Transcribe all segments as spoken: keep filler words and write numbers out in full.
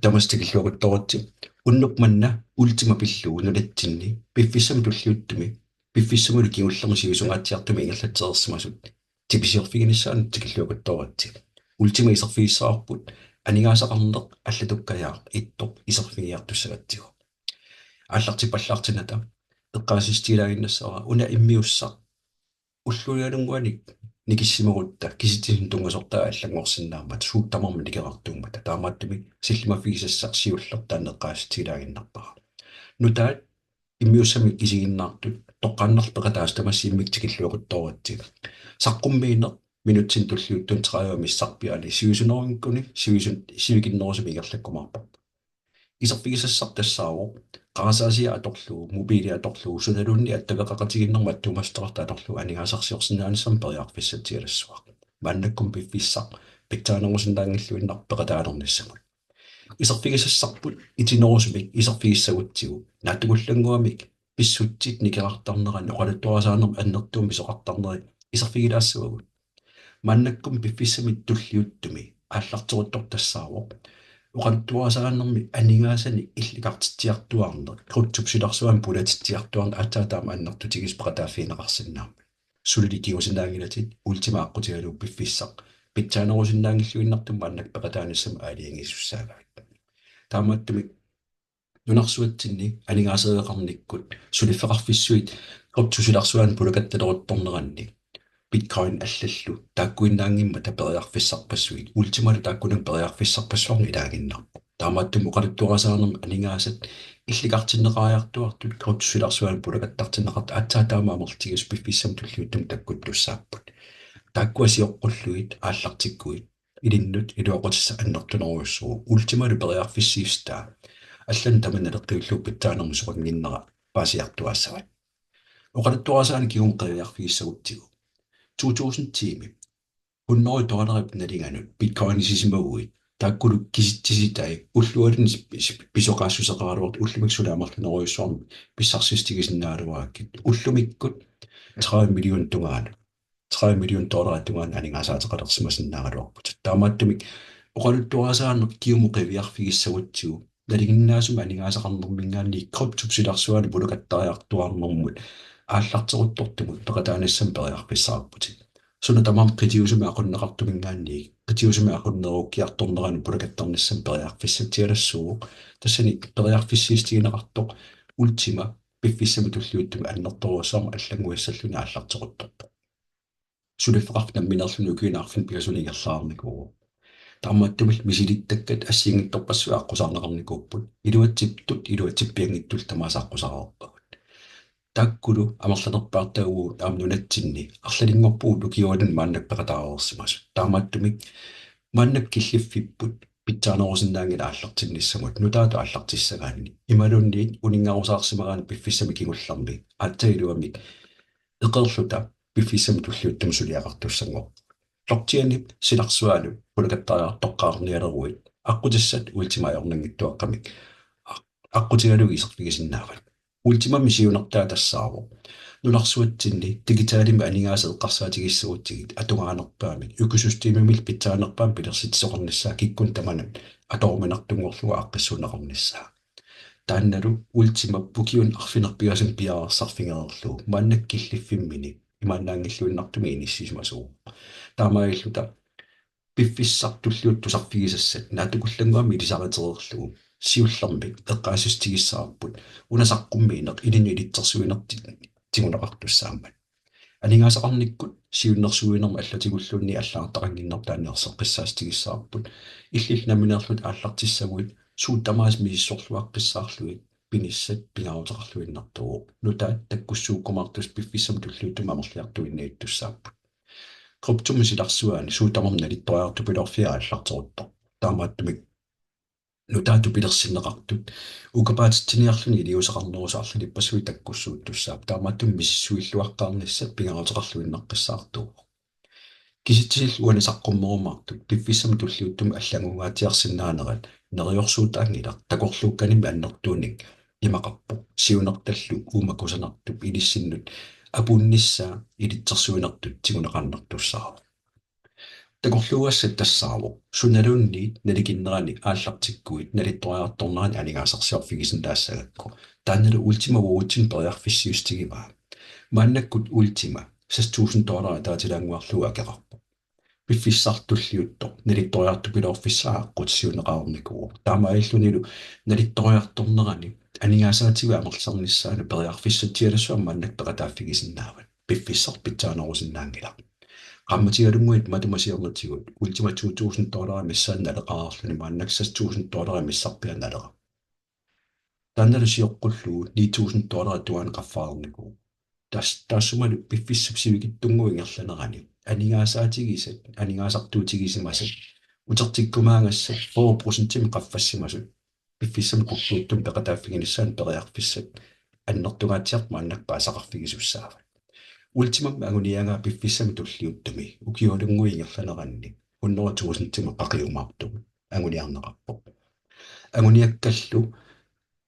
Tamassi tikilluakuttooritsi. Unnuk manna Ultima pillugu nunatsinni piffissami tulliuttumi, piffissamilu kingullermi sivisungaatsiartumi ingerlatsereersimasut tipisiorfiginissaannut tikilluakuttooritsi. Ultima iserfigissavarput aningaasaqarneq allatukkajaaq ittoq iserfigiartussagatsigu. Aallartippallaartinnata eqqaasitsissutigilaarnissaavara una immiussaq ulluinnarni nikissimagutsigu kisitsisit tunngasortaa allanngorsinnaammata suut tamarmik nikerartuummata. Taamaattumik sillimaffigisassaq siulleq taanna eqqaasitsissutigilaarniarpara. Nutaat immiussamik isiginnaartut toqqaannarlutik peqataasut tamassi immikkut tikilluakuttooritsi. Saqqummiineq minutsini tulliuttuni tredive missarpiaani sivisunerunngikkunik sivisun-, sivikinnerusumik ingerlakkumaarparput. Iserfigisassaq tassaavoq qarasaasiaq atorlugu, mobili atorlugu, sunaluunniit attaveqaqatigiinnermut attuumassuteqartut atorlugu aningaasarsiorsinnaanissamut periarfissatsialassuaq. Maannakkut piffissaq pitsaanerusinnaanngilluinnarpoq peqataalernissamut. Iserfigisassarput itinerusumik iserfigissagutsigu naatsukullannguamik pissutsit nikerartarneranni oqaluttuarisaanermi annertuumik pisoqartarneri iserfigilaassavagut. Maannakkut piffissami tulliuttumi aallarteruttortoq tassaavoq oqaluttuarisaanermi aningaasanik illikartitsiartuaarneq, kryptop silarsuani pulatitsiartuaarneq aatsaat taama annertutigisoq peqataaffigineqarsinnaammat. Sulili kingusinnaanngilatit Ultima aqqutigalugu piffissaq pitsaanerusinnaanngilluinnartumik maannakkut peqataanissamut aalajangiisussaagavit. Taamaattumik nunarsuatsinni aningaaseriveqarnikkut suliffeqarfissuit kryptop silarsuani pulakattaleruttorneranni Bitcoin allallu taakkuinnaanngimmata periarfissarpassuit, Ultimalu taakkununnga periarfissarpassuarnik ilaaginnarpoq. Taamaattumik oqaluttuarisaanermi aningaasat illikartinneqariartuaartut kryptop silarsuani pulakattartinneqartut aatsaat taama amerlatigisut piffissami tulliuttumi takkuttussaapput. Taakkua sioqqullugit aallartikkuit ilinnut iluaqutissaq annertunerujussuuvoq. Ultimalu periarfissiissutaa allanut tamanut naleqqiullugu pitsaanermut soqannginnera paasiartuaassavat. Oqaluttuarisaaneq kingumut qiviarfigissagutsigu. To tusind ti-mi hundrede dollarit nalinganut Bitcoinisimaguit, taakkulu kisitsisitai ullualuunniit pis-, pis-, pisoqaassuseqaraluartut ullumikkut suli amerlanerujussuarmik pissarsissutigisinnaagaluarakkit, ullumikkut tredive million tungaanut, tredive million dollarit tungaanut aningaasaateqalersimasinnaagaluarput. Taamaattumik oqaluttuarisaaneq kingumut qiviarfigissagutsigu nalinginnaasumik aningaasaqarnermiingaanniit kryptop silarsuani pulakattariartuaarnermut aallarteruttortumut peqataanissamut periarfissaqarputit. Suna tamarmi qitiusumik aqunneqartumiingaanniit, qitiusumik aqunneerukkiartorneranut pulakattarnissamut periarfissatsialassuuvoq. Tassani periarfissiissutigineqartoq Ultima piffissami tulliuttumi annertoorujussuarmik allannguissalluni aallarteruttorpoq. Suliffeqarfik nammineerluni ukiuni arfineq-pingasuni ingerlareernikuuvoq. Taamaattumillu misilittakkat assigiinngitsorpassuit aqqusaarneqarnikuupput. Iluatsittut iluatsippianngitsullu tamaasa aqqusaarpagut. Taakkulu amerlanerpaartagut aamma nunatsinni arlalinngorpugut ukiualuunniit maannakkut peqataareersimasut. Taamaattumik maannakkut killiffipput pitsaanerusinnaanngilaq aallartinnissamut nutaatut aallartissagaanni imaluunniit uninngarusaarsimagaanni piffissami kingullermi aatsaat iluamik eqeerluta piffissami tulliuttumi suliaqartussanngorput. Blockchainip silarsualu pulakattariartoqqaarnialeruit aqqutissat Ultima ajornanngitsuaqqamik a-, aqqutigalugu iserfigisinnaavat. Ultimami siunertaa tassaavoq nunarsuatsinni digitalimik aningaasat eqqarsaatigissagutsigit atugaanerpaamik, økosystemimillu pitsaanerpaamik pilersitsisoqarnissaa kikkunnut tamanut atoruminartunngorlugu aaqqissuunneqarnissaa. Taannalu Ultimap ukiuni arfineq-pingasuni piareersarfigereerlugu maannakkut killiffimmini imaannaanngilluinnartumik inissisimasuuvoq. Taamaalilluta piffissaq tulliuttoq tusarfigisassat naatsukullannguamik ilisaritereerlugu siullermik eqqaasitsissutigissavarput una saqqummiineq ilinnut ilitsersuinertik tiguneqartussaammat. Aningaasaqarnikkut siunnersuinermut allatigulluunniit allagartaqannginnerput taanna erseqqissaassutigissavarput. Illillu nammineerlutit aallartissaguit suut tamaasa misissorluaqqissaarlugit pinissat pingaaruteqarluinnartuuvoq. Nutaat takkussuukkumaartussat piffissami tulliuttumi amerliartuinnavittussaapput. Kryptomik silarsuani suut tamarmik nalittoriartupiloorfiat aallarteruttorpoq. Taamaattumik nutaatut pilersinneqartut ukapaatitsiniarluni iliuuseqarnerusut arlalippassuit takkussuuttussaapput. Taamaattumik misissuilluaqqaarnissat pingaaruteqarluinnaqqissaartuuvoq. Kisitsisillu uani saqqummerumaartut piffissami tulliuttumi allanngungaatsiarsinnaanerat neriorsuutaanngilaq, takorluukkanimmi annertuunik imaqarpoq siunertallu uuma kusanartup ilissinnut apuunnissaa ilitsersuinertut tiguneqaannartussaavoq. Takorluugassat tassaavoq sunaluunniit nalikinnerani aallartikkuit nalittoriartornerani aningaasarsiorfigisinnaassagakku. Taannalu Ultima uagutsinnut periarfissiissutigivaa. Maannakkut Ultima seks tusind dollarit ataatilaannguarlugu akeqarpoq. Piffissaq tulliuttoq nalittoriartupiloorfissaa aqqutissiuunneqareernikuuvoq. Taamaalillunilu nalittoriartornerani aningaasaatitit amerlisarnissaannut periarfissatsialassuaq maannakkut peqataaffigisinnaavat. Piffissaq pitsaanerusinnaanngilaq. Qaammatialunnguit matuma siornatigut Ultima to tusind dollarit missaanni naleqareerluni maannakkut seks tusind dollarit missarpiaanni naleqarpoq. Taannalu sioqqullugu ni tusind dollarit tungaanut qaffareernikuuvoq. Tas-, taassumalu piffissap sivikitsunnguup ingerlanerani aningaasaatigisat, aningaasartuutigisimasat, utertikkumaagassat fyrre procentimik qaffassimasut piffissami tulliuttumi peqataaffiginissaanut periarfissat annertungaatsiartut maannakkut paasisaqarfigisussaavat. Ultimamik anguniagaa piffissami tulliuttumi ukiualunnguit ingerlaneranni hundrede tusindimut qaqiumaartugut anguniarneqarpoq. Anguniakkallu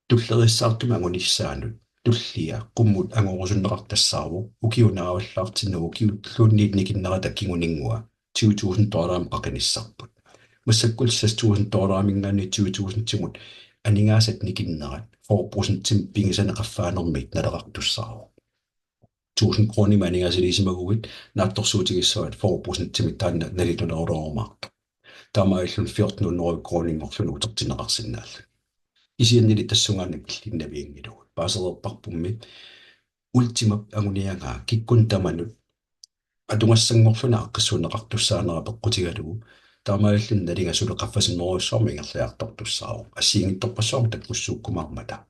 tulleriissaartumik angunissaanut tullia qummut angorusunneqartoq tassaavoq ukiup naavallaartinnut ukiulluunniit nikinnerata kinguninngua tyve tusind dollarimut qaqinissarput. Massakkut seks tusind dollarimiingaanniit tyve tusindimut aningaasat nikinnerat fyrre procentimik pigisanik qaffaanermik naleqartussaavoq. Tusind kronimik aningaasaliisimaguit naatsorsuutigissavat fyrre procentimik taanna nalitunerulerumaartoq. Taamaalilluni fjorten hundrede kroninngorluni utertinneqarsinnaalluni. Kisiannili tassungaannaq killinnavianngilagut. Paasereerparpummi Ultimap anguniagaa kikkunnut tamanut atugassanngorluni aaqqissuunneqartussaanera peqqutigalugu. Taamaalilluni nalinga suli qaffasinnerujussuarmik ingerlaartortussaavoq. Assigiinngitsorpassuarnik takkussuukkumaarmata.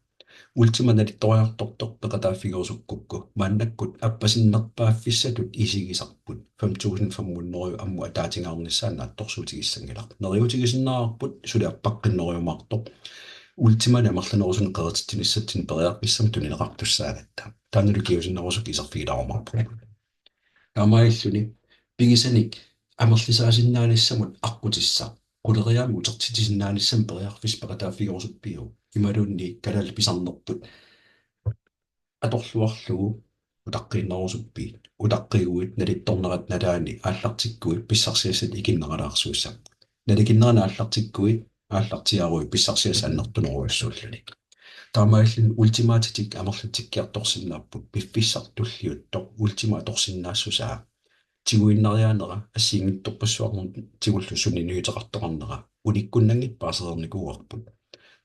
Ultima nalittoriartortoq peqataaffigerusukkukku maannakkut appasinnerpaaffissatut isigisarput fem tusind fem hundrede ammut ataatingaarnissaanut naatsorsuutigissanngilarput. Neriuutigisinnaavarput suli appaqqinnerujumaartoq. Ultimanik amerlanerusunik qerititsinissatsinnut periarfissamik tunineqartussaagatta. Taannalu kingusinnerusukkut iserfigilaarumaarpugut. Taamaalilluni pigisanik amerlisaasinnaanissamut aqqutissaq quleriaammik utertitsisinnaanissamut periarfissaq peqataaffigerusuppiuk imaluunniit kalaallit pisarnerput atorluarlugu utaqqiinnerusuppiit, utaqqiguit nalittornerat nalaani aallartikkuit pissarsiassat ikinneralaarsuussapput. Nalikinnerani aallartikkuit aallartiaaruit pissarsiassat annertunerujussuulluni. Taamaalilluni Ultimaatitik amerlatsikkiartorsinnaapput piffissaq tulliuttoq Ultima atorsinnaassusaa tiguinnariaanera assigiinngitsorpassuarnut tigullu sunniuteqartoqarnera unikkunnanngitsoq paasereernikuuarput.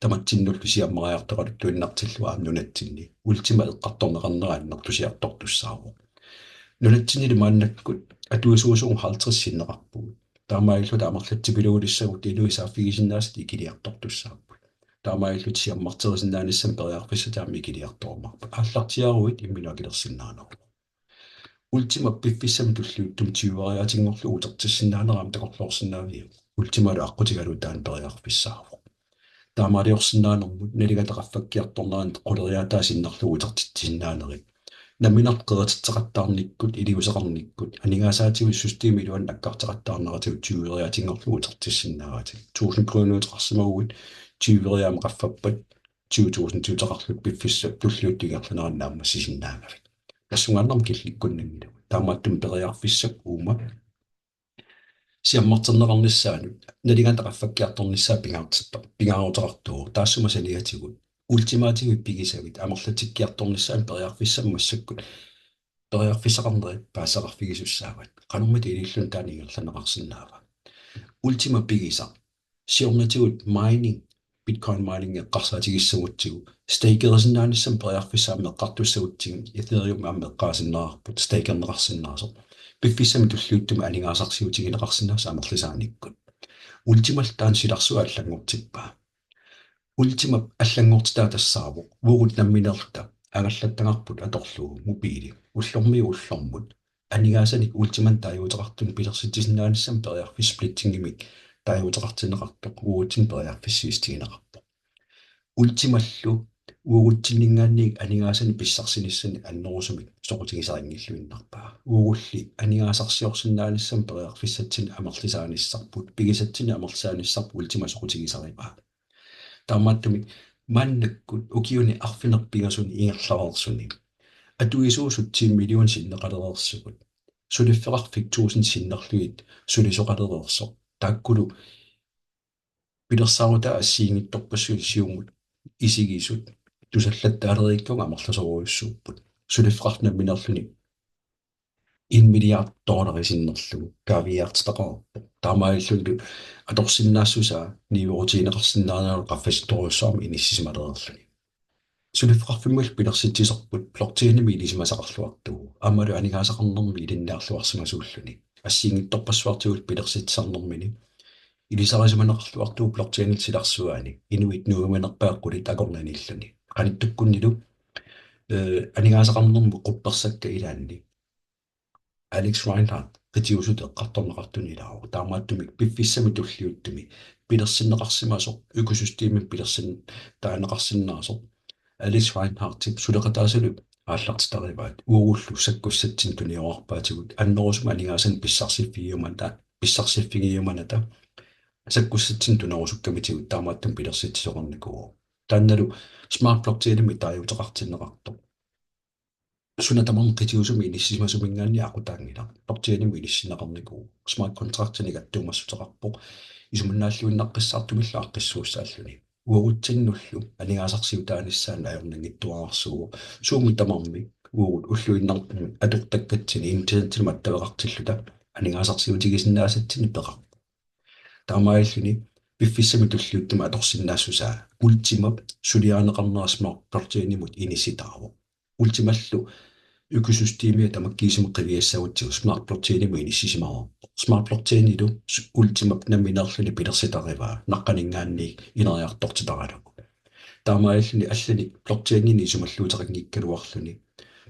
Tamatsinnullu siammariartoqaluttuinnartillugu aamma nunatsinni Ultima eqqartorneqarnera annertusiartortussaavoq. Nunatsinnilu maannakkut atuisuusugut halvtreds sinneqarpugut. Taamaalilluta amerlatsipiluulissagut inuit saaffigisinnaasat ikiliartortussaapput. Taamaalilluta siammarterisinnaanissamut periarfissat aamma ikiliartorumaarput. Aallartiaaruit imminut akilersinnaaneruvoq. Ultima piffissami tulliuttumi tyveriaatinngorlugu utertissinnaanera aamma takorloorsinnaaviuk? Ultimalu aqqutigalugu taanna periarfissaavoq. Taamaaliorsinnaanermut nalingata qaffakkiartornerani quleriaataa sinnerlugu utertitsisinnaanerit. Nammineq qerititseqattaarnikkut, iliuuseqarnikkut, aningaasaatigut systemip iluani nakkarteqattaarneratigut tyveriaatinngorlugu utertissinnaavatit. Tusind kroniuteqarsimaguit tyveriaammik qaffappat tyve tusindiuteqarlutit piffissap tulliuttup ingerlanerani naammassisinnaagavit. Tassungaannarmi killikkunnanngilagut. Taamaattumik periarfissaq uuma siammarterneqarnissaanut nalingata qaffakkiartornissaa pingaartittar-, pingaaruteqartuuvoq. Taassuma saniatigut Ultimaatigut pigisavit amerlatsikkiartornissaanut periarfissamik massakkut periarfissaqarnerit paasisaqarfigisussaavat. Qanormita ililluni taanna ingerlanneqarsinnaava? Ultima pigisaq siornatigut mining, Bitcoin mining eqqarsaatigissagutsigu, stakerisinnaanissamut periarfissaq aamma eqqartussagutsigit, Ethereum aamma eqqaasinnaarput stakerneqarsinnaasoq. Piffissami tulliuttumi aningaasarsiutigineqarsinnaasoq amerlisaanikkut. Ultimallu taanna silarsuaq allanngortippaa. Ultimap allanngortitaa tassaavoq uagut nammineerluta angallattagarput atorlugu mobiili ullormiit ullormut aningaasanik Ultimanik taaguuteqartunik pilersitsisinnaanissamut periarfissaq splittingimik taaguuteqartinneqartoq uagutsinnut periarfissiissutigineqarpoq. Ultimallu uagutsinninngaanniit aningaasanik pissarsinissanik annerusumik soqutigisarinngilluinnarpaa. Uagulli aningaasarsiorsinnaanissamut periarfissatsinnut amerlisaanissarput, pigisatsinnut amerlisaanissarput Ultima soqutigisarivaa. Taamaattumik maannakkut ukiuni arfineq-pingasuni ingerlareersuni atuisuusut ti million sinneqalereersugut suliffeqarfik tusind sinnerlugit sulisoqalereersoq. Taakkulu pilersaarutai assigiinngitsorpassuit siumut isigisut tusallattaaleriikkagut amerlasoorujussuupput. Suliffeqarfik nammineerluni en milliard dollari sinnerlugu kaaviiaartitaqarpoq. Taamaalillunilu atorsinnaassusaa niuerutigineqarsinnaaneralu qaffasissorujussuarmik inissisimalereerluni. Suliffeqarfimmullu pilersitsisorput blockchainimi ilisimasaqarluartuuvoq. Aammalu aningaasaqarnermi ilinniarluarsimasuulluni. Assigiinngitsorpassuartigullu pilersitsisarnermini ilisarisimaneqarluartuuvoq blockchainip silarsuaani inuit nuimanerpaat qulit akornanniilluni. Qanittukkunnilu, eh, aningaasaqarnermut quppersakka ilaanni Alex Reinhardt qitiusutut eqqartorneqartuni ilaavoq. Taamaattumik piffissami tulliuttumi pilersinneqarsimasoq, økosystemimik pilersin-, taaneqarsinnaasoq Alex Reinhardtip suleqataasalu aallartitarivaat. Uagullu sakkussatsinnut tuniorarpaatigut annerusumik aningaasanik pissarsiffigiumanata, pissarsiffigiumanata sakkussatsinnut tunerusukkamitigut taamaattumik pilersitsisoqarnikuuvoq. Taannalu Smart Blockchainimik taaguuteqartinneqartoq. Suna tamarmi qitiusumi inissisimasuminngaanniit aqutaanngilaq. Blockchainimut inissinneqarnikuuvoq. Smart contractinik attuumassuteqarpoq. Isumannaalluinnaqqissaartumillu aaqqissuussaalluni. Uagutsinnullu aningaasarsiutaanissaanut ajornanngitsuararsuuvoq. Suummi tamarmi uagut ulluinnarni atortakkatsinni internetimut attaveqartilluta aningaasarsiutigisinnaasatsinnik peqarpoq. Taamaalilluni piffissami tulliuttumi atorsinnaassusaa Ultimap suliarineqarnera Smart Blockchainimut inissitaavoq. Ultimallu økosystemia tamakkiisumik qiviassagutsigu Smart Blockchainimut inissisimavarput. Smart Blockchainilu s-, Ultimap nammineerluni pilersitarivaa naqqaninngaanniit ineriartortitaralugu. Taamaalilluni allanik blockchainini isumalluuteqanngikkaluarluni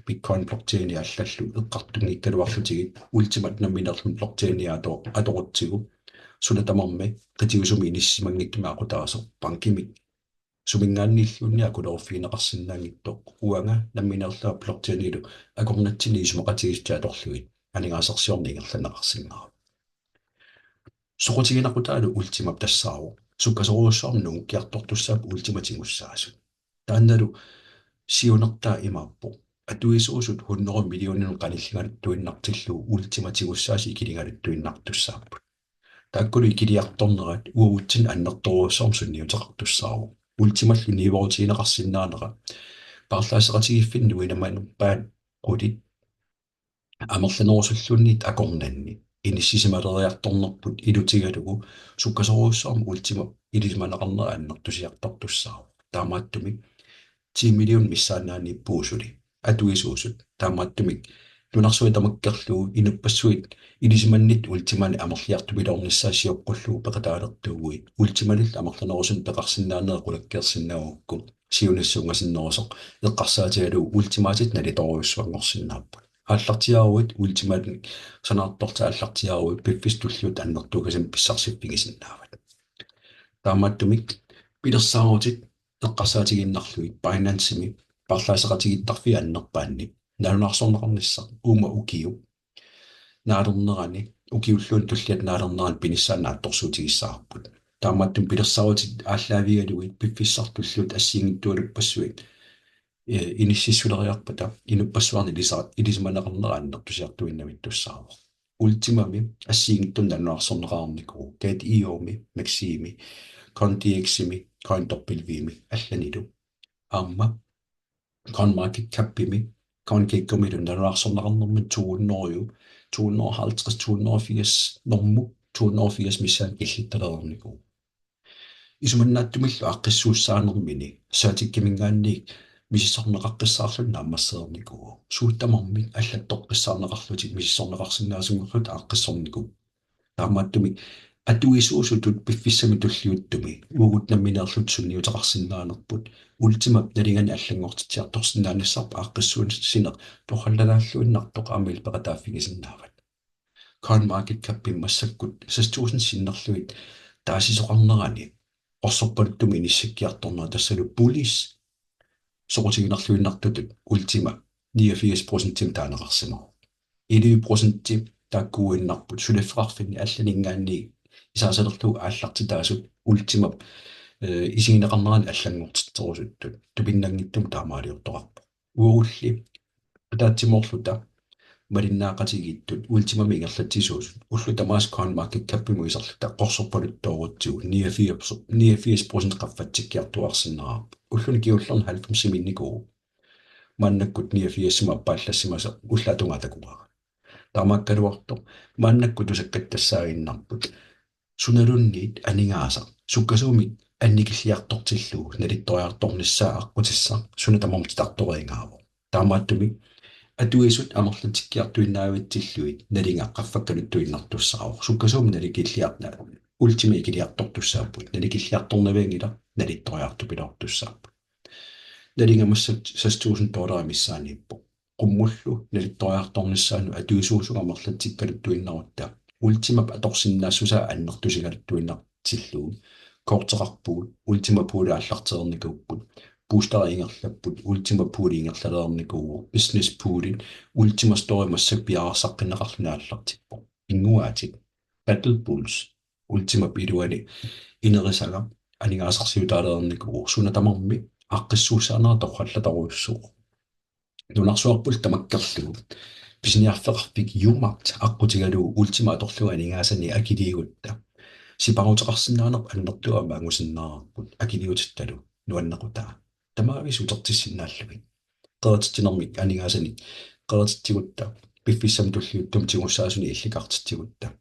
Bitcoin blockchaini allallu eqqartunngiikkaluarlutigit Ultimat nammineerluni blockchaini ato-, atorutsigu suna tamarmi qitiusumi inissisimanngitsumik aqutaasoq bankimik suminngaanniilluunniit akuleruffigineqarsinnaanngitsoq uanga nammineerlunga blockchainilu akornatsinni isumaqatigiissutit atorlugit aningaasarsiorneq ingerlanneqarsinnaavoq. Soqutiginaqutaalu Ultimap tassaavoq. Sukkasoorujussuarmik nungukkiartortussaapput Ultimat tigussaasut. Taannalu siunertaa imaappoq: atuisuusut hundrede millioninut qanilligaluttuinnartillugu Ultimat tigussaasut ikiligaluttuinnartussaapput. Taakkulu ikiliartornerat uagutsinnut annertoorujussuarmik sunniuteqartussaavoq. Ultimallu niuerutigineqarsinnaanera paarlaasseqatigiiffinni nuimanerpaat qulit amerlanerusulluunniit akornanni inissisimaleriartornerput ilutigalugu sukkasoorujussuarmik Ultimap ilisimaneqarnera annertusiartortussaavoq. Taamaattumik ti million missaannaaniippugut suli atuisuusut. Taamaattumik nunarsuaq tamakkerlugu inuppassuit ilisimannittut Ultimanik amerliartupiloornissaat sioqqullugu peqataalertuuguit Ultimallu amerlanerusunik peqarsinnaanera qulakkeersinnaagukku siunissanngasinnerusoq eqqarsaatigalugu Ultimaatit nalitoorujussuanngorsinnaapput. Aallartiaaruit Ultimanik sanaartortaq aallartiaaruit piffissami tulliuttumi annertuukasimmik pissarsiffigisinnaavatit. Taamaattumik pilersaarutit eqqarsaatigiinnarlugit Binancemi paarlaasseqatigiittarfiit annerpaanni nalunaarsorneqarnissaq uuma ukiup naalernerani, ukiulluunniit tulliata naalernerani pinissaat naatsorsuutigissavarput. Taamaattumik pilersaarutit aallaavigalugit piffissami tulliuttumi assigiinngitsualuppassuit, eh, inississuleriarpata inuppassuarnit ilisa-, ilisimaneqarnera annertusiartuinnavittussaavoq. Ultimami assigiinngitsunik nalunaarsorneqarnikuuvoq, Gate.io-mi, MEXC-imi, CoinDX-imi, CoinW-mi allanilu. Aamma CoinMarketCap-imi, CoinGecko-milu nalunaarsorneqarnermini to hundrede, to hundrede og halvtreds, to hundrede og firs normu, to hundrede og firs missaani killittalereernikuuvoq. Isumannaatsumillu aaqqissuussaanermini Certikiminngaanniit misissorneqaqqissaarluni naammassereernikuuvoq. Suut tamarmik allattoqqissaarneqarlutik misissorneqarsinnaasunngorlutik aaqqissornikuupput. Taamaattumik atuisuusutut piffissami tulliuttumi uagut nammineerluta sunniuteqarsinnaanerput Ultimap nalinganik allanngortitsiartorsinnaanissarput aaqqissuussineq torrallalaalluinnartoq aamma illit peqataaffigisinnaavat. CoinMarketCapimi massakkut seks tusind sinnerlugit taasisoqarnerani qorsorpaluttumik inissikkiartornera, tassalu bullish soqutiginarluinnartutut Ultima niogfirs procentimik taaneqarsimavoq. Elleve procenti taakkuuinnarput suliffeqarfinni allaninngaanniit isaasalerlugu aallartitaasut Ultimap, eh, isigineqarnerani allanngortitserusuttut tupinnanngitsumik taamaaliortoqarpoq. Uagulli ataatsimoorluta malinnaaqatigiittut Ultimamik ingerlatsisuusut ullut tamaasa CoinMarketCapimut iserluta qorsorpaluttoorutsigit niogfirs, niogfirs procent qaffatsikkiartuaarsinnaavarput. Ulluni kingullerni halvfemsimiinnikuuvoq. Maannakkut niogfirsimut appaallassimasoq ullaap tungaa takuara. Taamaakkaluartoq maannakkut tusakkat tassaaginnarput sunaluunniit aningaasaq sukkasuumik annikilliartortillugu nalittoriartornissaa aqqutissaq suna tamarmi titartoriingaavoq. Taamaattumik atuisut amerlatsikkiartuinnaavitsillugit nalinga qaffakkaluttuinnartussaavoq. Sukkasuumik nalikilliarna Ultima ikiliartortussaapput. Nalikilliartornavianngilaq, nalittoriartupiloortussaapput. Nalinga massa seks tusind dollarit missaaniippoq. Qummullu nalittoriartornissaanut atuisuusugut amerlatsikkaluttuinnarutta Ultimap atorsinnaassusaa annertusigaluttuinnartillugu. Korteqarpugut, Ultima Pool aallartereernikuupput, boosteri ingerlapput, Ultima Pool ingerlalereernikuuvoq, business poolit, Ultima Store massakkut piareersaqqinneqarluni aallartippoq. Pinnguaatit, Battle Bulls, Ultimap iluani inerisagaq aningaasarsiutaalernikuuvoq, suna tamarmi aaqqissuussaaneq torrallatarujussuuvoq. Nunarsuarput tamakkerlugu pisiniarfeqarfik Umax aqqutigalugu Ultima atorlugu aningaasanik akiliigutta siparuteqarsinnaanerput annertuumik angusinnaavarput akiliutittalu nuannequtaa. Tamaavisa utertissinnaallugit. Qerititsinermik aningaasanik qerititsigutta piffissami tulliuttumi tigussaasunik illikartitsigutta.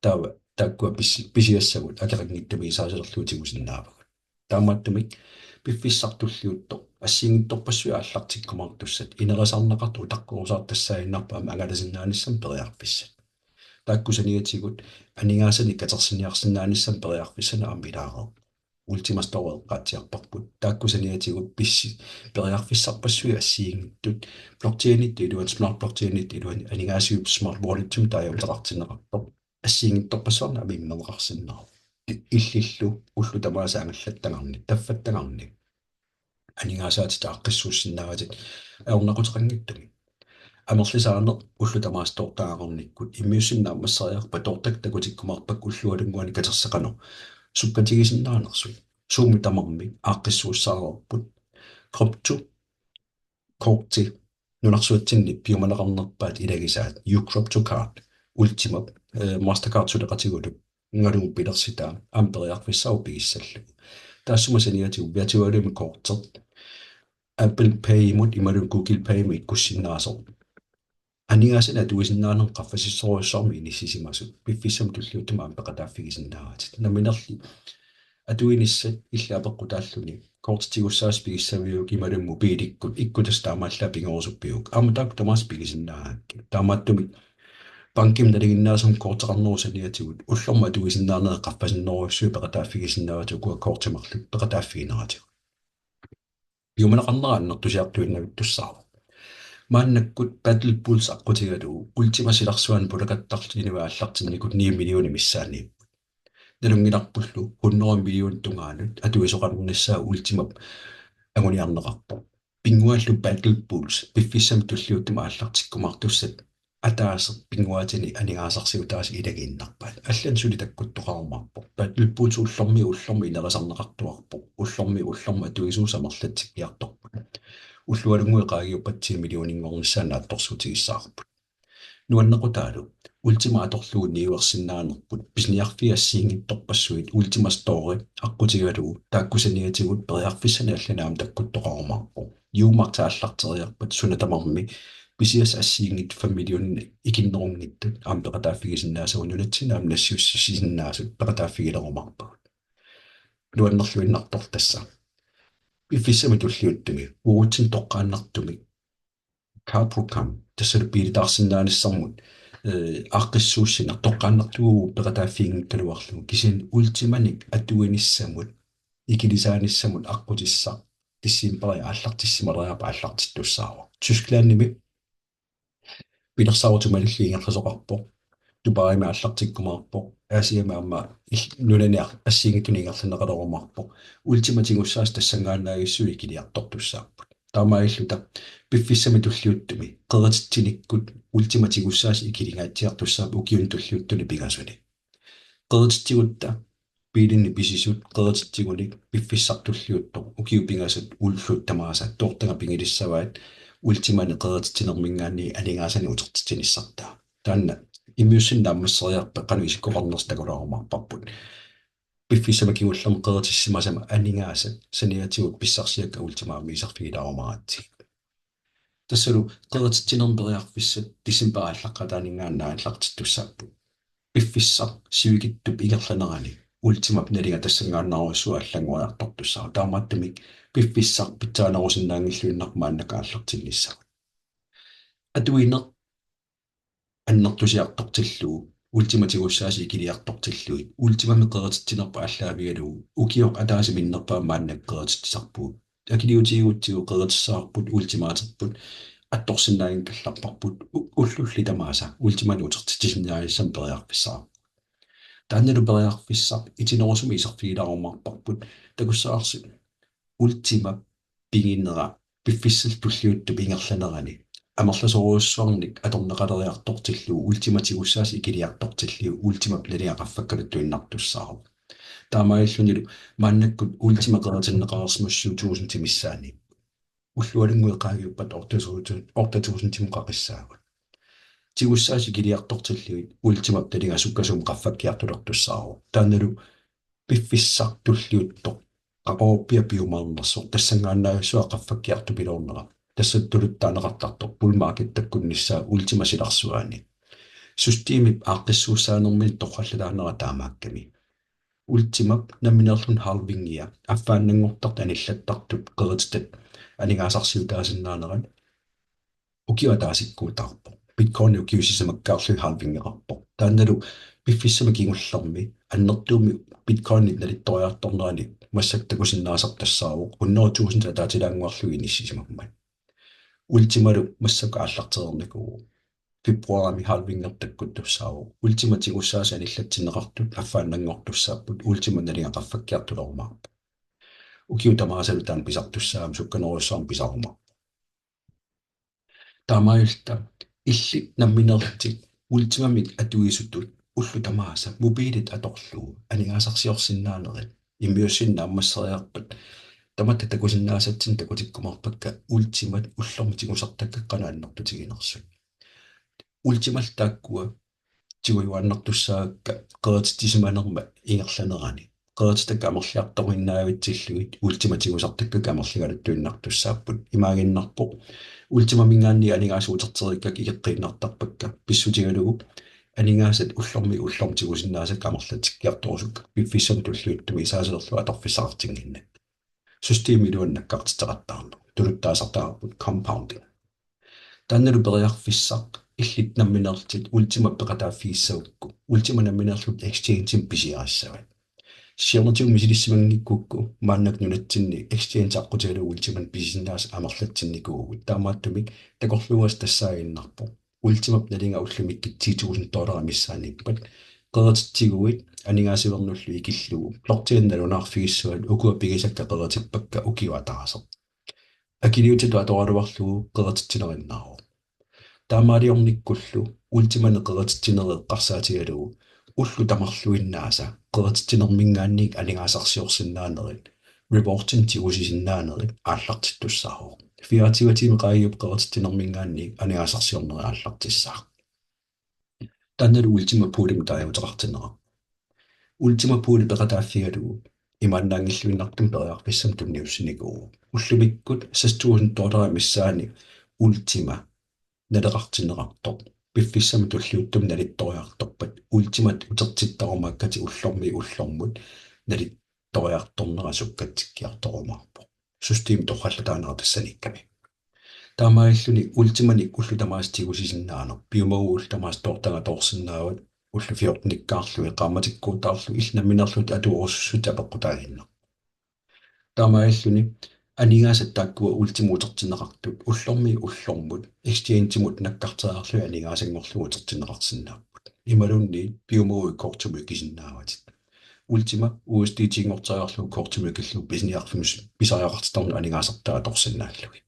Taava taakkua pis-, pisiassagut akeqanngitsumik isaasilerlugu tigusinnaavagut. Taamaattumik piffissami tulliuttumi assigiinngitsorpassuit aallartikkumaartussat inerisarneqartut utaqqerusaartassaaginnarput aamma angalasinnaanissamut periarfissat. Taakku saniatigut aningaasanik katersiniarsinnaanissamut periarfissanik aamma ilaareerput. Ultima Store eqqaatsiarparput. Taakku saniatigut pissi-, periarfissarpassuit assigiinngitsut blockchainit iluani, smart blockchainit iluani, aningaasiviup smart walletimik taaguuteqartinneqarpoq. Assigiinngitsorpassuarnik aamma immerneqarsinnaavoq. Illillu ullut tamaasa angallattagarni, taffattagarni aningaasaatitit aaqqissuussinnaavatit ajornaquteqanngitsumik. Amerlisaaneq ullut tamaasa toortagaqarnikkut immiussineq naammasseriarpat toortakkat takutikkumaarpakka ullualunnguanik katerseqarneq sukkatigisinnaanersut. Suummi tamarmi aaqqissuussaareerput. Krypto korti nunarsuatsinni piumaneqarnerpaat ilagisaat, U Crypto Card, Ultima, eh, Mastercard suleqatigalugu pilersitaa aamma periarfissaavoq pigissallugu. Taassuma saniatigut virtualimik korteq Apple Pay-mut imaluunniit Google Pay-mut ikkussinnaasoq. Aningaasanik atuisinnaanermut qaffasissorujussuarmik inissisimasut piffissami tulliuttumi aamma peqataaffigisinnaavatit. Nammineerli atuinissat illit apeqqutaalluni: Kortit tigussaasut pigissaviuk imaluunniit mobiilikkut, ikkutassat taamaallaat pigerusuppiuk? Aamma taakku tamaasa pigisinnaagakkit. Taamaattumik bankimi nalinginnaasumik korteqarnerup saniatigut ullormut atuisinnaanerit qaffasinnerujussuit peqataaffigisinnaavatit ukua kortit marluk peqataaffigineratigut. Piumaneqarnera annertusiartuinnavittussaavoq. Maannakkut Battle Bulls aqqutigalugu Ultima silarsuanut pulakattartut inuit aallartinnikut ni millionit missaanniipput. Nalunngilarpullu hundrede millionit tungaanut atuisoqalernissaa Ultimap anguniarneqarpoq. Pinnguaallu Battle Bulls piffissami tulliuttumi aallartikkumaartussat ataaseq pinnguaatinik aningaasarsiutaasoq ilagiinnarpaat. Allanut suli takkuttoqarumaarpoq. Battle Bulls ullormiit ullormut inerisarneqartuarpoq. Ullormiit ullormut atuisuusut amerlatsikkiartorput. Ullualunnguit qaangiuppata ti millioninngornissaat naatsorsuutigissavarput. Nuannequtaalu Ultima atorlugu niuersinnaanerput, pisiniarfiit assigiinngitsorpassuit, Ultima Store aqqutigalugu, taakku saniatigut periarfissanik allanit aamma takkuttoqarumaarpoq. Umax aallarteriarpat suna tamarmi pisiassat assigiinngitsut fem millionit ikinnerunngitsut aamma peqataaffigisinnaasagut, nunatsinni aamma nassiussisinnaasut peqataaffigilerumaarpagut. Nuannerluinnartoq tassa. Piffissami tulliuttumi uagutsinnut toqqaannartumik car program, tassalu biilitaarsinnaanissamut, eh, aaqqissuussineq toqqaannartuuvoq peqataaffiginngikkaluarlugu, kisianni Ultimanik atuinissamut, ikilisaanissamut aqqutissaq decembari aallartissimaleriarpat aallartittussaavoq. Tysklandimi pilersaarutit malillugu ingerlasoqarpoq. Dubaimi aallartikkumaarpoq. Asiami aamma il-, nunani ar-, assigiinngitsunik ingerlanneqalerumaarpoq. Ultima tigussaasut tassanngaannavissuit ikiliartortussaapput. Taamaalilluta piffissami tulliuttumi qerititsinikkut Ultima tigussaasut ikilingaatsiartussaapput ukiuni tulliuttuni pingasuni. Qerititsigutta biilinnik pisisut qerititsigunik piffissaq tulliuttoq ukiut pingasut ullut tamaasa toortagaq pigilissavaat Ultimani qerititsinermiingaanniit aningaasanik utertitsinissartaa. Taanna immiussineq naammasseriarpat qanoq isikkoqarnersoq takulaarumaarparput. Piffissami kingullermi qeritissimasama aningaasat saniatigut pissarsiakka Ultimaami iserfigilaarumaaratsigit. Tassalu qerititsinermi periarfissat decembarip aallaqqaataaninngaanniit aallartittussaapput. Piffissaq sivikitsup ingerlanerani Ultimap nalinga tassanngaannarujussuaq allanngoriartortussaavoq. Taamaattumik piffissaq pitsaanerusinnaanngilluinnarpoq maannakkut aallartinnissaanut. Atuineq annertusiartortillugu, Ultima tigussaasut ikiliartortillugit, Ultimami qerititsinerput aallaavigalugu ukioq ataaseq minnerpaamik maannakkut qerititsisarpugut. Akiliutigigutsigu qeritissavarput, Ultimaaterput attorsinnaanngikkallarparput, u-, ullulli tamaasa Ultimanik utertitsisinnaanissamut periarfissaq. Taannalu periarfissaq itinerusumik iserfigilaarumaarparput, takussavarsi Ultimap piginera piffissap tulliuttup ingerlanerani amerlasoorujussuarnik atorneqaleriartortillugu, Ultima tigussaasut ikiliartortillugu, Ultimap nalinga qaffakkaluttuinnartussaavoq. Taamaalillunilu maannakkut Ultima qeritinneqareersimasoq syv tusindit missaanni. Ullualunnguit qaangiuppata otte tusind, otte tusindimut qaqissaagut. Tigussaasut ikiliartortillugit Ultimap nalinga sukkasuumik qaffakkiartulertussaavoq. Taannalu piffissaq tulliuttoq qaqugu piumaarnersoq tassanngaannavissuaq qaffakkiartupiloornera. Tassa tuluttut taaneqartartoq bull market takkunnissaa Ultima silarsuaani. Systemip aaqqissuussaanermini torrallataanera taamaakkami. Ultimap nammineerluni halvingia affaannanngortartut anillattartut qerititat aningaasarsiutaasinnaanerat ukioq ataasikkuutaarpoq. Bitcoin ukiut sisamakkaarlugit halvingeqarpoq. Taannalu piffissami kingullermi annertuumik Bitcoinit nalittoriartornerani massakkut takusinnaasarput tassaavoq hundrede tusind ataatilaannguarlugu inissisimammat. Ultimalu massakkut aallartereernikuuvoq. Februarimi halvingertakkuttussaavoq. Ultima tigussaasut anillatsinneqartut affaannanngortussaapput, Ultimap nalinga qaffakkiartulerumaarpoq. Ukiut tamaasalu taanna pisartussaammat sukkanerujussuarmik pisarumaarpoq. Taamaalilluta illit nammineerlutit Ultimamik atuisutut ullut tamaasa mobilit atorlugu aningaasarsiorsinnaanerit immiussineq naammasseriarpat tamatta takusinnaasatsinnik takutikkumaarpakka Ultimat ullormut tigusartakkat qanoq annertutiginersut. Ultimallu taakkua tigujuaannartussaavakka qerititsisimanerma ingerlanerani. Qerititakka amerliartorinnaavitsillugit Ultimat tigusartakkakka amerligaluttuinnartussaapput. Imaaginnarpoq Ultimamiingaanniit aningaasat uterteriikkakka ikeqqiinnartarpakka. Pissutigalugu aningaasat ullormiit ullormut tigusinnaasakka amerlatsikkiartorusukka piffissami tulliuttumi isaasalerlu atorfissaqartinnginnakkit. Systemi iluani nakkartitseqattaarneq. Tuluttut taasartagarput compounding. Taannalu periarfissaq illit nammineerlutit Ultima peqataaffigissagukku, Ultima nammineerlutit exchangemi pisiarissavat. Siornatigut misilissimanngikkukkit maannakkut nunatsinni exchange aqqutigalugu Ultimanik pisisinnaasat amerlatsinnikuuvugut. Taamaattumik takorluugassaq tassaaginnarpoq Ultimap nalinga ullumikkut ti tusind dollarit missaanniippat qerititsiguit aningaasivernullu ikillugu blockchain nalunaarfigissavat, ukua pigisakka qeritippakka ukioq ataaseq. Akiliutitut atoraluarlugu qerititsinerinnaavoq. Taamaaliornikkullu Ultimanik qerititsinerit eqqarsaatigalugu ullut tamarluinnaasa qerititsinermiingaanniit aningaasarsiorsinnaanerit, rewardinik tigusisinnaanerit aallartittussaavoq. Fireogtyve tiimit qaangiuppata qerititsinermiingaanniit aningaasarsiornerit aallartissaaq. Taannalu Ultima Poolimik taaguuteqartinneqarpoq. Ultima Pooli peqataaffigalugu imaannaanngilluinnartumik periarfissamik tunniussinikuuvoq. Ullumikkut seks tusind dollarit missaanni Ultima naleqartinneqartoq piffissami tulliuttumi nalittoriartorpat Ultimat utertittarumaakkatit ullormiit ullormut nalittoriartornera sukkatsikkiartorumaarpoq. Systemi torrallataanera tassaniikkami. Taamaalilluni Ultimanik ullut tamaasa tigusisinnaaneq, piumaguit ullut tamaasa toortagatoorsinnaavat, ullut fjortenikkaarlugit qaammatikkuutaarlugit illit nammineerlutit atuerusussutsit apeqqutaaginnarpoq. Taamaalilluni aningaasat taakkua Ultimap utertinneqartut ullormiit ullormut exchangimut nakkarteriarlugit aningaasanngorlugit utertinneqarsinnaapput. Imaluunniit piumaguit kortimut ikisinnaavatit. Ultima U S D T-nngorteriarlugu kortimut ikillugu pisiniarfimus-, pisariaqartitannut aningaasartaa atorsinnaallugit.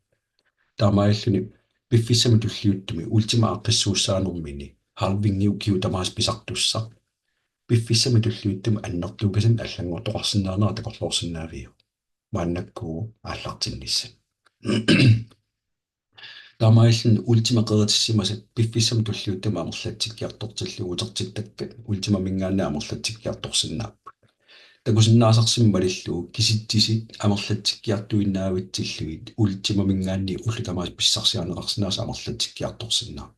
Taamaalilluni piffissami tulliuttumi Ultima aaqqissuussaanermini halvingi ukiut tamaasa pisartussaq piffissami tulliuttumi annertuukasimmik allanngortoqarsinnaanera takorloorsinnaaviuk? Maannakkut aallartinnissat. Taamaalilluni Ultima qeritissimasat piffissami tulliuttumi amerlatsikkiartortillugu utertittakkat Ultimaminngaanniit amerlatsikkiartorsinnaapput. Takusinnaasarsinnaavugut malillugu kisitsisit amerlatsikkiartuinnaavitsillugit Ultimaminngaanniit ullut tamaasa pissarsiarineqarsinnaasut amerlatsikkiartorsinnaapput.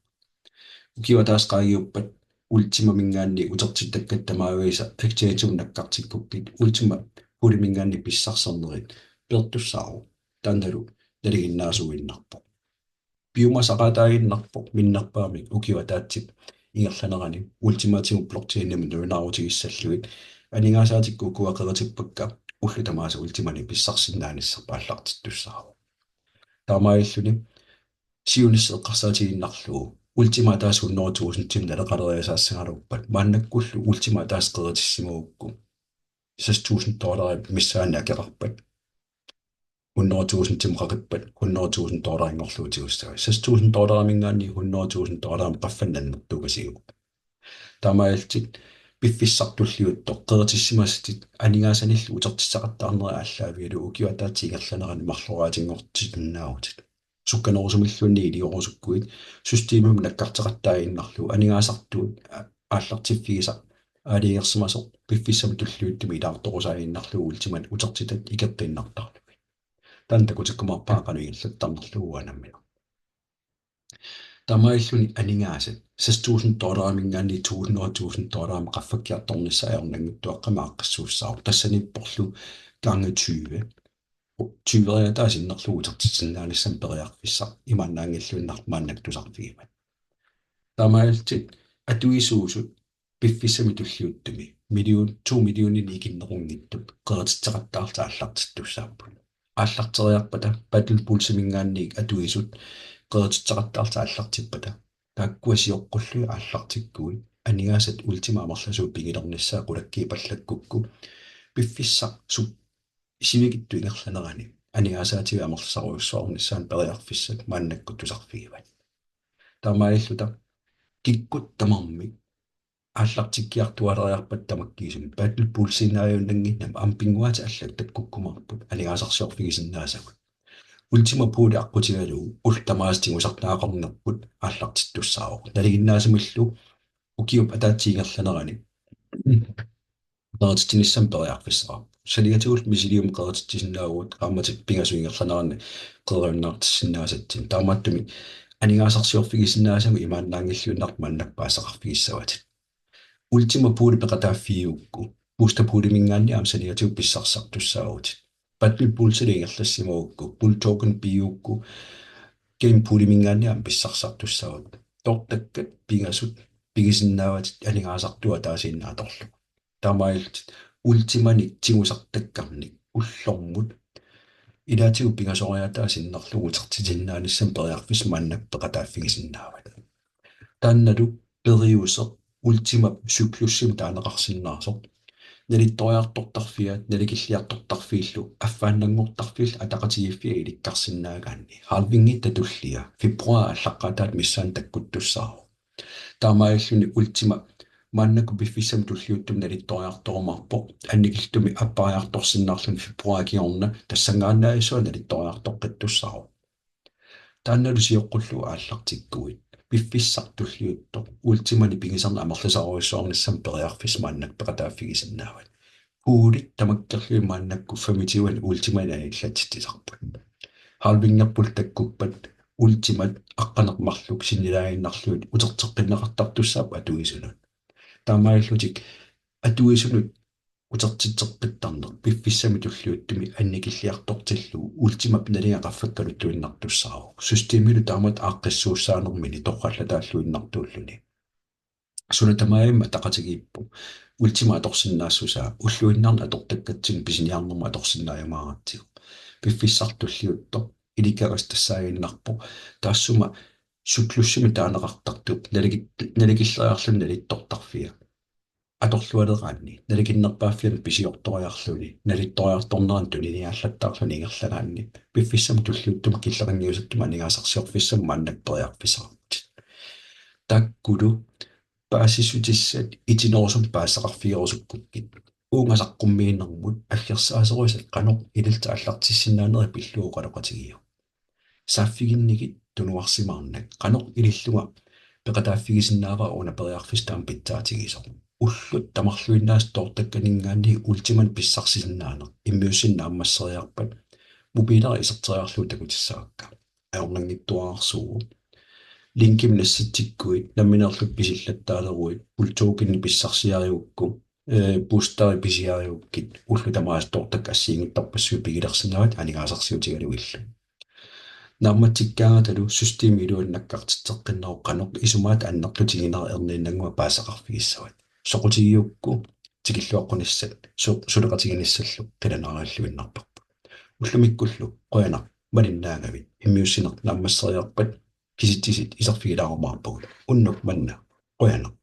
Ukioq ataaseq qaangiuppat Ultimaminngaanniit utertittakkat tamaavisa exchange-imut nakkartikkukkit Ultima Pooliminngaanniit pissarsisarnerit peertussaavoq. Taannalu nalinginnaasuinnarpoq. Piumasaqaataaginnarpoq minnerpaamik ukioq ataatsip ingerlanerani Ultimaatigut blockchainimut nalunaarutigissallugu aningaasaatikka ukua qeritippakka ullut tamaasa Ultimanik pissarsisinnaanissarput aallartittussaavoq. Taamaalilluni siunissaq eqqarsaatigiinnarlugu Ultima ataaseq hundrede tusindimik naleqaleriasaassagaluarpat maannakkullu Ultima ataaseq qeritissimagukku seks tusind dollarit missaanni akeqarpat hundrede tusindimut qaqippat hundrede tusind dollarinngorlugu tigussavat. Seks tusind dollariminngaanniit hundrede tusind dollarimut qaffannik annertungasiuk. Taamaalillutit piffissami tulliuttumi qeritissimasatit aningaasanillu utertissaqattaarnerit aallaavigalugu ukioq ataatsip ingerlanerani marloriaatinngortisinnaavutit. Sukkanerusumilluunniit iliorusukkuit systemimut nakkarteqattaaginnarlugu aningaasartuut a-, aallartiffigisaq aalajangersimasoq piffissami tulliuttumi ilaartorusaaginnarlugu Ultimat utertitat ikeqqiinnartarlugit. Taanna takutikkumaarpara qanoq ingerlattarnerlugu uanga nammineq. Taamaalilluni aningaasat seks tusind dollariminngaanniit to hundrede tusind dollarimut qaffakkiartornissaa ajornanngitsuaqqamik aaqqissuussaavoq. Tassaniipporlu gange tyve. Tyveriaataa sinnerlugu utertitsisinnaanissamut periarfissaq imaannaanngilluinnartoq maannakkut tusarfigivat. Taamaalillutit atuisuusut piffissami tulliuttumi million, to millioninik ikinnerunngitsut qerititseqattaarlutik aallartittussaapput. Aallarteriarpata Battle Bullsiminngaanniit atuisut qerititseqattaarlutik aallartippata, taakkua sioqqullugit aallartikkuit aningaasat Ultima amerlasuut pigilernissaat qulakkiippallakkukku piffissaq su-, sivikitsup ingerlanerani aningaasaatitit amerlisarujussuarnissaannut periarfissat maannakkut tusarfigivat. Taamaalilluta kikkut tamarmik aallartikkiartuaaleriarpata tamakkiisumik Battle Bullsiinnaajunnaannginnami aamma pinnguaatit allat takkukkumaarput aningaasarsiorfigisinnaasagut. Ultima Pooli aqqutigalugu ullut tamaasa tigusartagaqarnerput aallartittussaavoq. Nalinginnaasumillu ukiup ataatsip ingerlanerani qerititsinissamut periarfissaqarpoq. Saniatigut misiliumik qerititsisinnaavugut qaammatit pingasut ingerlaneranni qeriunnaartissinnaasatsinnik. Taamaattumik aningaasarsiorfigisinnaasagut imaannaanngilluinnarput maannakkut paasisaqarfigissavatit. Ultima Pooli peqataaffigigukku Booster Pooliminngaanniit aamma saniatigut pissarsisartussaavutit. Battle Bullsilu ingerlassimagukku Bull Token pigigukku Game Pooliminngaanniit aamma pissarsisartussaavutit. Toortakkat pingasut pigisinnaavatit aningaasartuut ataasiinnaq atorlugit. Taamaalillutit Ultimanik tigusartakkarnik ullormut ilaatigut pingasoriaataa sinnerlugu utertitsisinnaanissamut periarfissaq maannakkut peqataaffigisinnaavat. Taannalu periuseq Ultimap cyklusimik taaneqarsinnaasoq. Nalittoriartortarfiat, nalikilliartortarfiillu, affaannanngortarfiillu ataqatigiiffiat ilikkarsinnaagaanni. Halvingita tullia, februar aallaqqaataata missaani takkuttussaavoq. Taamaalilluni Ultima maannakkut piffissami tulliuttumi nalittoriartorumaarpoq, annikillittumi appariartorsinnarluni februar kingorna tassanngaannarsuaq nalittoriartoqqittussaavoq. Taannalu sioqqullugu aallartikkuit piffissaq tulliuttoq Ultimanik pigisarneq amerlisarujussuarnissamut periarfissaq maannakkut peqataaffigisinnaavat. Poolit tamakkerlugit maannakkut femogtyve Ultimanik aniatsitsisarput. Halvingerput takkuppat Ultimat aqqaneq-marluk sinnilaaginnarlugit uterteqqinneqartartussaapput atuisunut. Taamaalillutik atuisunut utertitseqqittarneq piffissami tulliuttumi annikilliartortillugu Ultimap nalinga qaffakkaluttuinnartussaavoq. Systemilu taamatut aaqqissuussaanermini torrallataalluinnartuulluni. Suna tamarmi ataqatigiippoq Ultima atorsinnaassusaa ulluinnarni atortakkatsinnut pisiniarnermut atorsinnaajumaaratsigit. Piffissaq tulliuttoq ilikkagassaq tassaaginnarpoq taassuma cyklusimik taaneqartartup naliki-, nalikilleriarluni nalittortarfia atorlualeraanni, nalikinnerpaaffiani pisiortoriarluni, nalittoriartornerani tuniniaallattaarluni ingerlagaanni, piffissami tulliuttumi killeqanngiusattumik aningaasarsiorfissamut maannakkut periarfissaqarputit. Taakkulu paasissutissat itinerusumik paasisaqarfigerusukkukkit, uunga saqqummiinermut aggersaasorisat qanoq ilillutit aallartissinnaanerit pillugu oqaloqatigiuk. saaffiginnigit tunuarsimaarnak qanoq ilillunga peqataaffigisinnaavara una periarfissaq taama pitsaatigisoq. Ullut tamarluinnaasa toortakkaninngaanniit Ultimanik pissarsisinnaaneq immiussineq naammasseriarpat mobiilerit iserteriarlugu takutissavakka. Ajornanngitsuararsuuvoq. Linkimik nassitsikkuit nammineerlutit pisillattaaleruit, Bull Tokenit pissarsiarigukku, eh, boosteri pisiarigukkit, ullut tamaasa toortakkat assigiinngitsorpassuit pigilersinnaavatit aningaasarsiutigalugillu. Naammatsikkaangatalu systemi iluanni nakkartitseqqinnerup qanoq isumaat annertutiginera erniinnannguaq paasisaqarfigissavat. Soqutigigukku tikilluaqqunissat, su-, suleqatiginissallu qilanaariilluinnarparput. Ullumikkullu qujanaq malinnaagavit, immiussineq naammasseriarpat kisitsisit iserfigilaarumaarpagut. Unnuk manna qujanaq.